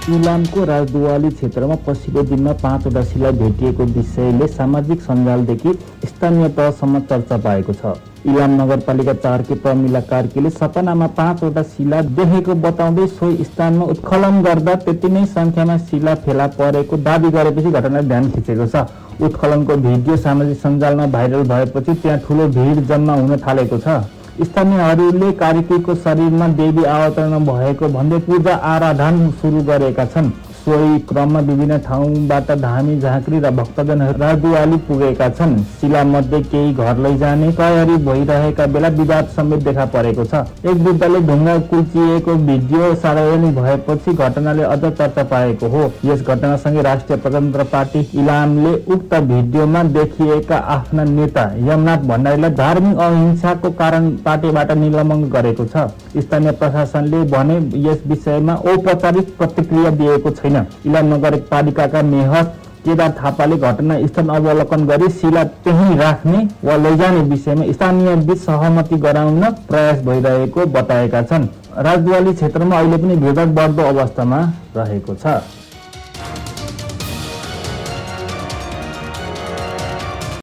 इलामको राजदुवाली क्षेत्रमा पछिल्लो दिनमा 5वटा शिला भेटिएको विषयले सामाजिक सञ्जालदेखि स्थानीय तहसम्म चर्चा पाएको छ। इलाम नगरपालिका 4 प्रमिला कार्कीले सपनामा 5वटा शिला देखेको बताउँदै सोही स्थानमा उत्खनन गर्दा त्यति नै संख्यामा शिला फेला परेको दावी गरेपछि घटनाले ध्यान खिचेको छ। उत्खननको भिडियो सामाजिक सञ्जालमा भाइरल भएपछि त्यहाँ ठूलो भिड जम्मा हुन थालेको छ। स्थानीयहरूले कार्कीको शरीरमा देवी अवतरण भएको भन्दै पूजा आराधना सुरु गरेका छन्। सोही क्रममा विभिन्न ठाउँबाट धामी झाँक्री र भक्तजनहरू राजदुवाली पुगेका छन्। शिलामध्ये केही घर लैजाने तयारी भइरहेका बेला विवाद समेत देखा परेको छ। एक वृद्धले ढुङ्गा कुल्चिएको भिडियो सार्वजनिक भएपछि घटनाले अझ चर्चा पाएको हो। यस घटनासँगै राष्ट्रिय प्रजातन्त्र पार्टी इलामले उक्त भिडियोमा देखिएका आफ्ना नेता यमनाथ भण्डारीलाई धार्मिक अहिंसाको कारण पार्टीबाट निलम्बन गरेको छ। स्थानीय प्रशासनले भने यस विषयमा औपचारिक प्रतिक्रिया दिएको छैन। इलाम नगरपालिकाका मेयर केदार थापाले घटनास्थल अवलोकन गरी शिला त्यहीँ राख्ने वा लैजाने विषयमा स्थानीय बीच सहमति गराउन प्रयास भइरहेको बताएका छन्। राजदुवाली क्षेत्रमा अहिले पनि विवाद बढ्दो अवस्थामा रहेको छ।